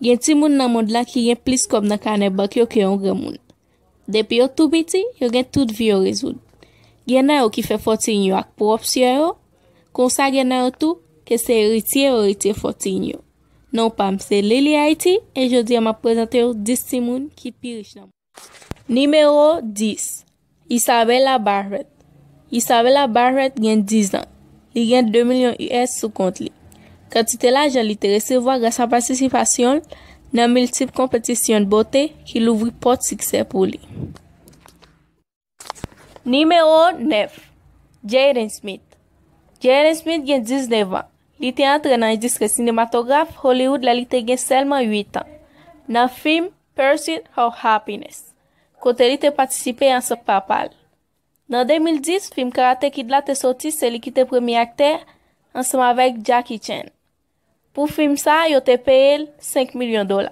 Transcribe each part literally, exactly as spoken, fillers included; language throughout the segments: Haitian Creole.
Gen timoun nan mond lan ki gen plis kòb nan kanè bank yo ke yon granmoun. Depi yo tou piti, yo gen tout vi yo rezoud. Gen nan yo ki fè fòtin yo ak pwòp sye yo, konsa gen nan yo tou ke se eritye yo eritye fòtin yo. Non pa m se Lily Haiti, e jodi a m ap prezante w dis timoun ki pi rich nan mond. Nimewo dis, Isabella Barrett. Isabella Barrett gen diz an. Li gen de milyon U S sou kont li. Kantite lajan li te resevwa gras a patisipasyon l nan miltip konpetisyon bote ki louvri pòt siksè pou li. Nimewo nèf, Jaden Smith. Jaden Smith gen diznèf an. Li te antre nan endistri sinematograf Hollywood lè li te gen sèlman uit an, nan fim Pursuit of Happiness, kote li te patisipe ansanm papa l. Nan de mil dis, fim Karate Kid la te soti, se li ki te premye aktè, ansanm avèk Jackie Chan. Pou fim sa, yo te peye l senk milyon dola.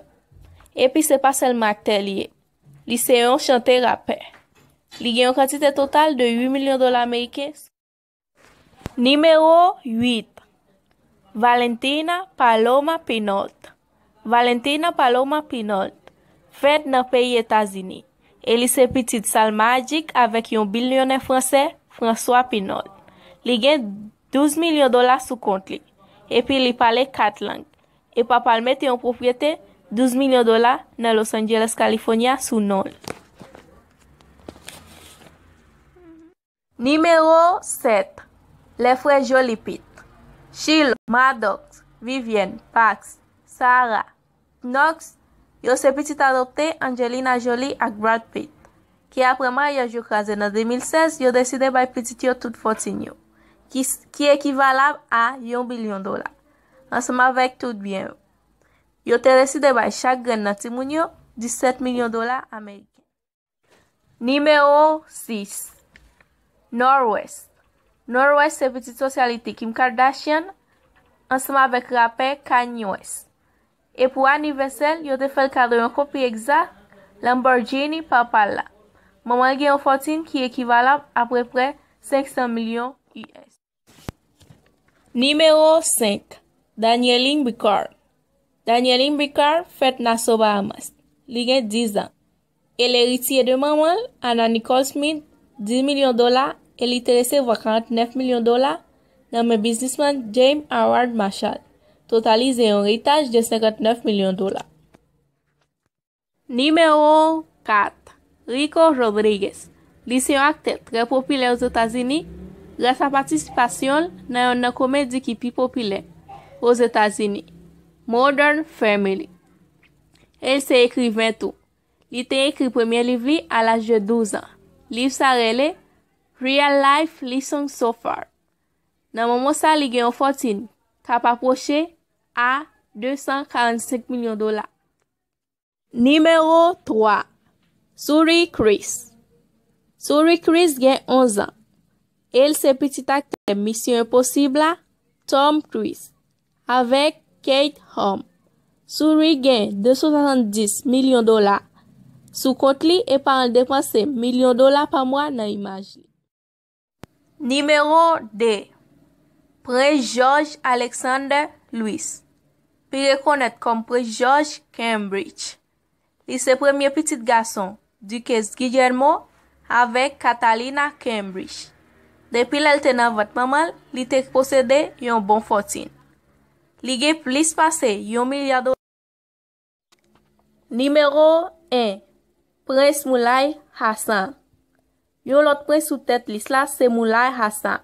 Epi se pa sèlman aktè li ye. Li se yon chante rapè. Li gen yon kantite total de uit milyon dola ameriken. Nimewo uit, Valentina Paloma Pinault. Valentina Paloma Pinault fèt nan peyi Etazini, e li se pitit Salma Hayek avèk yon bilyonè fransè, François Pinault. Li gen douz milyon dola sou kont li, epi li pale kat lang. E papa l mete yon pwopriyete douz milyon dola nan Los Angeles, California, sou non l. Nimewo sèt, lè frè Jolie Pitt. Shiloh, Maddox, Vivienne, Pax, Sarah, Knox, yo se pitit adopte Angelina Jolie ak Brad Pitt, ki apre maryaj yo kraze nan de mil sèz, yo deside bay pitit yo tout fòtin yo, ki, ki ekivalab a yon bilyon dola, ansanm avèk tout byen yo. Yo te deside bay chak grenn nan timoun yo disèt milyon dola ameriken. Nimewo sis, North West. North West se pitit sosyalite Kim Kardashian ansanm avèk rapè Kanye West. E pou anivèsè l, yo te fè l kado yon kopi egzak Lamborghini papa l la. Manman l gen yon fòtin ki ekivalab apeprè senk san milyon U S. Nimewo senk, Danielle Bricard. Danielle Bricard fèt Nassau, Bahamas. Li gen diz an. E l eritye de manman l, Anna Nicole Smith, dis milyon dola, e li te resevwa karannèf milyon dola nan men biznismann James Howard Marshall, totalize yon eritaj de senkantnèf milyon dola. Nimewo kat, Ricco Rodriguez. Li se yon aktè trè popilè Ozetazini gras a patisipasyon l nan yonn nan komedi ki pi popilè Ozetazini, Modern Family. E l se ekriven tou. Li te ekri premye liv li a laj de douz an. Liv sa rele Real Life Lessons So Far. Nan moman sa, li gen yon fòtin k ap apwoche a de san karannsenk milyon dola. Nimewo twa, Suri Chris. Suri Chris gen onz an. E l se pitit aktè Misyon Enposib la, Tom Cruise, avèk Kate Holmes. Suri gen de san swasanndis milyon dola sou kont li e paran l depanse milyon dola pa mwa nan imaj li. Nimewo de, Prens George Alexander Louis, pi rekonèt kòm Prens George Cambridge. Li se premye pitit gason Dikès Guillermo avèk Catalina Cambridge. Depi lè l te nan vant manman l, li te posede yon bon fòtin. Li gen plis pase yon milya dola. Nimewo en, Prens Moulay Hassan. Yon lòt prens sou tèt lis la se Moulay Hassan,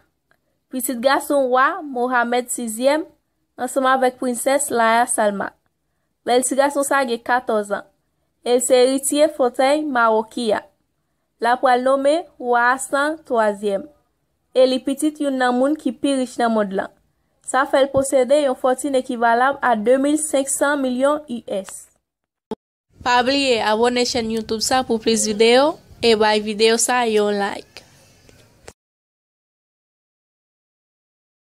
pitit gason wa Mohamed sizyèm, ansanm avèk Prensès Laya Salma. Bèl ti gason sa gen katòz an, e l se eritye fotèy Mawoki a. L ap pral nonmen wa Hassan twazyèm, e li pitit youn nan moun ki pi rich nan mond lan. Sa fè l posede yon fòtin ekivalab a de mil senk san milyon U S. Pa bliye abòne chèn YouTube sa pou plis videyo e bay videyo sa yon like.